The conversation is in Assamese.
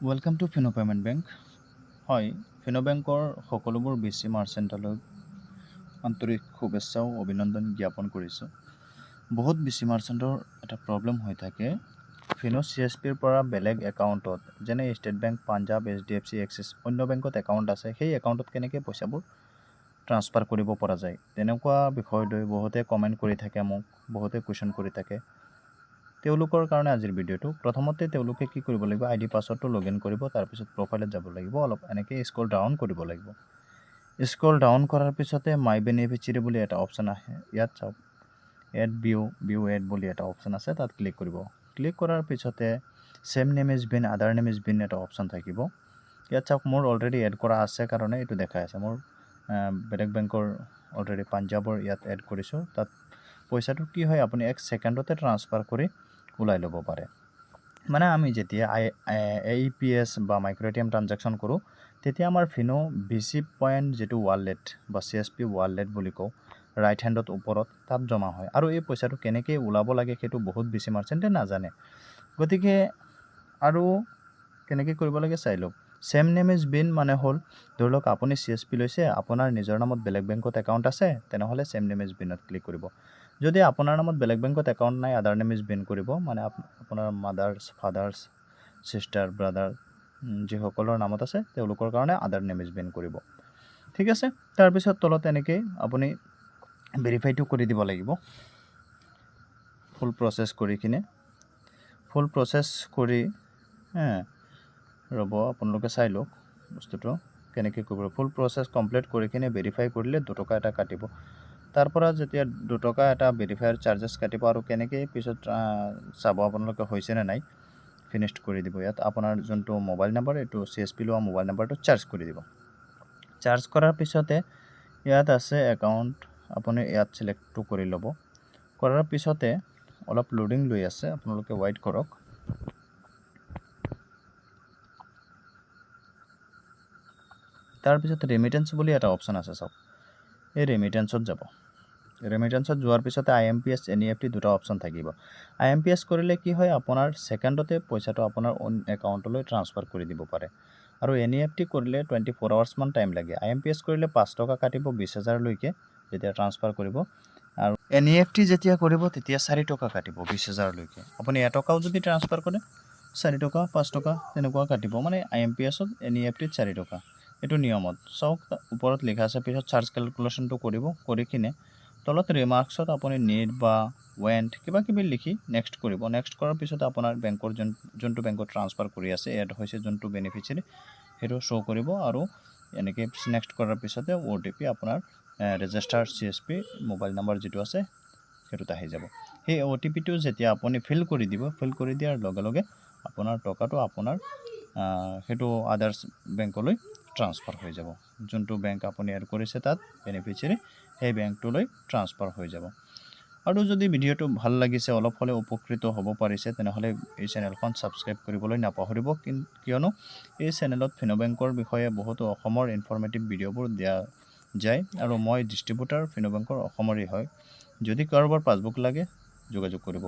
Welcome to Fino Payment Bank। হয়, ফিন' বেংকৰ সকলোবোৰ বি চি মাৰ্চেণ্টলৈ আন্তৰিক শুভেচ্ছা আৰু অভিনন্দন জ্ঞাপন কৰিছোঁ। বহুত বি চি মাৰ্চেণ্টৰ এটা প্ৰব্লেম হৈ থাকে, ফিন' চি এছ পিৰ পৰা বেলেগ একাউণ্টত, যেনে state bank, Punjab, HDFC, axis, অন্য বেংকত একাউণ্ট আছে, সেই একাউণ্টত কেনেকৈ পইচাবোৰ ট্ৰান্সফাৰ কৰিব পৰা যায়, তেনেকুৱা বিষয় লৈ বহুতে কমেণ্ট কৰি থাকে মোক, বহুতে কুৱেশ্যন কৰি থাকে। তেওঁলোকৰ কাৰণে আজিৰ ভিডিঅ'টো। প্ৰথমতে তেওঁলোকে কি কৰিব লাগিব? আই ডি পাছৱৰ্ডটো লগ ইন কৰিব। তাৰপিছত প্ৰফাইলত যাব লাগিব। অলপ এনেকৈ স্ক্ৰল ডাউন কৰিব লাগিব। স্ক্ৰল ডাউন কৰাৰ পিছতে মাই বেনিফিচিয়াৰী বুলি এটা অপশ্যন আহে। ইয়াত চাওক, এড ভিউ, ভিউ এড বুলি এটা অপশ্যন আছে, তাত ক্লিক কৰিব। ক্লিক কৰাৰ পিছতে same name is BIN, other name is BIN এটা অপশ্যন থাকিব। ইয়াত চাওক, মোৰ অলৰেডি এড কৰা আছে কাৰণে এইটো দেখাই আছে। মোৰ বেলেগ বেংকৰ অলৰেডি পাঞ্জাৱৰ ইয়াত এড কৰিছোঁ। তাত পইচাটো কি হয়, আপুনি এক ছেকেণ্ডতে ট্ৰান্সফাৰ কৰি ওলাই ল'ব পাৰে। মানে আমি যেতিয়া আই ই পি এছ বা মাইক্ৰ' এটিএম ট্ৰানজেকশ্যন কৰোঁ, তেতিয়া আমাৰ ফিন' বি চি পইণ্ট যিটো ৱালেট বা চিএছপি ৱালেট বুলি কওঁ, ৰাইট হেণ্ডত ওপৰত তাত জমা হয়। আৰু এই পইচাটো কেনেকৈ ওলাব লাগে, সেইটো বহুত বেছি মাৰ্চেণ্টে নাজানে। গতিকে আৰু কেনেকৈ কৰিব লাগে চাই লওক। ছেম নেম is bin মানে হ'ল, ধৰি লওক আপুনি চিএছপি লৈছে, আপোনাৰ নিজৰ নামত বেলেগ বেংকত একাউণ্ট আছে, তেনেহ'লে ছেম নেম is বিনত ক্লিক কৰিব। যদি আপোনাৰ নামত বেলেগ বেংকত একাউণ্ট নাই, আদাৰ নেম is bin কৰিব। মানে আপোনাৰ মাদাৰ্ছ, ফাদাৰ্ছ, ছিষ্টাৰ, ব্ৰাদাৰ যিসকলৰ নামত আছে, তেওঁলোকৰ কাৰণে আদাৰ নেম is bin কৰিব। ঠিক আছে। তাৰপিছত তলত এনেকৈ আপুনি ভেৰিফাইটো কৰি দিব লাগিব। ফুল প্ৰচেছ কৰি কিনে, ফুল প্ৰচেছ কৰি, ৰ'ব, আপোনালোকে চাই লওক বস্তুটো কেনেকৈ কৰিব। ফুল প্ৰচেছ কমপ্লিট কৰি কিনে ভেৰিফাই কৰিলে 2 টকা এটা কাটিব। তাৰ পৰা যেতিয়া 2 টকা এটা ভেৰিফায়াৰ চাৰ্জেছ কাটিব আৰু কেনেকৈ পিছত চাব আপোনালোকে হৈছেনে নাই, ফিনিছড কৰি দিব। ইয়াত আপোনাৰ যোনটো মোবাইল নাম্বাৰ, এইটো চিএছপি লোৱা মোবাইল নাম্বাৰটো চাৰ্জ কৰি দিব। চাৰ্জ কৰাৰ পিছতে ইয়াত আছে একাউণ্ট, আপুনি ইয়াত চিলেক্টটো কৰি ল'ব। কৰাৰ পিছতে অলপ লোডিং লৈ আছে, আপোনালোকে ৱেইট কৰক। তাৰপিছত ৰেমিটেঞ্চ বুলি এটা অপশ্যন আছে, চাওক, এই ৰেমিটেঞ্চত যাব। ৰেমিটেঞ্চত যোৱাৰ পিছতে আইএমপিএছ, এনইএফটি দুটা অপশ্যন থাকিব। আইএমপিএছ কৰিলে কি হয়, আপোনাৰ ছেকেণ্ডতে পইচাটো আপোনাৰ অন একাউণ্টলৈ ট্ৰান্সফাৰ কৰি দিব পাৰে। আৰু এনইএফটি কৰিলে 24 আৱাৰ্ছমান টাইম লাগে। আইএমপিএছ কৰিলে 5 টকা কাটিব 20 হাজাৰলৈকে যেতিয়া ট্ৰান্সফাৰ কৰিব আৰু এনইএফটি যেতিয়া কৰিব, তেতিয়া 4 টকা কাটিব 20 হাজাৰলৈকে। আপুনি এটকাও যদি ট্ৰান্সফাৰ কৰে, 4 টকা, 5 টকা তেনেকুৱা কাটিব। মানে আইএমপিএছত, এনইএফটিত 4 টকা, এইটো নিয়মত চাওক, ওপৰত লিখা আছে। পিছত চাৰ্জ কেলকুলেশ্যনটো কৰিব। কৰি কিনে তলত ৰিমাৰ্কছত আপুনি নিড বা ৱেণ্ট কিবা কিবি লিখি নেক্সট কৰিব। নেক্সট কৰাৰ পিছত আপোনাৰ বেংকৰ যোনটো বেংকত ট্ৰান্সফাৰ কৰি আছে, এড হৈছে যোনটো বেনিফিচিয়াৰী, সেইটো শ্ব' কৰিব। আৰু এনেকৈ নেক্সট কৰাৰ পিছতে অ'টিপি আপোনাৰ ৰেজিষ্টাৰ চিএছপি মোবাইল নাম্বাৰ যিটো আছে, সেইটোত আহি যাব। সেই অ'টিপিটো যেতিয়া আপুনি ফিল কৰি দিব, ফিল কৰি দিয়াৰ লগে লগে আপোনাৰ টকাটো আপোনাৰ সেইটো আদাৰ্ছ বেংকলৈ ট্ৰান্সফাৰ হৈ যাব। যোনটো বেংক আপুনি এড কৰিছে তাত বেনিফিচিয়াৰী, সেই বেংকটোলৈ ট্ৰান্সফাৰ হৈ যাব। আৰু যদি ভিডিঅ'টো ভাল লাগিছে, অলপ হ'লেও উপকৃত হ'ব পাৰিছে, তেনেহ'লে এই চেনেলখন ছাবস্ক্ৰাইব কৰিবলৈ নাপাহৰিব। কিয়নো এই চেনেলত ফিন' বেংকৰ বিষয়ে বহুতো অসমৰ ইনফৰ্মেটিভ ভিডিঅ'বোৰ দিয়া যায় আৰু মই ডিষ্ট্ৰিবিউটাৰ ফিন' বেংকৰ অসমৰেই হয়। যদি কাৰোবাৰ পাছবুক লাগে, যোগাযোগ কৰিব।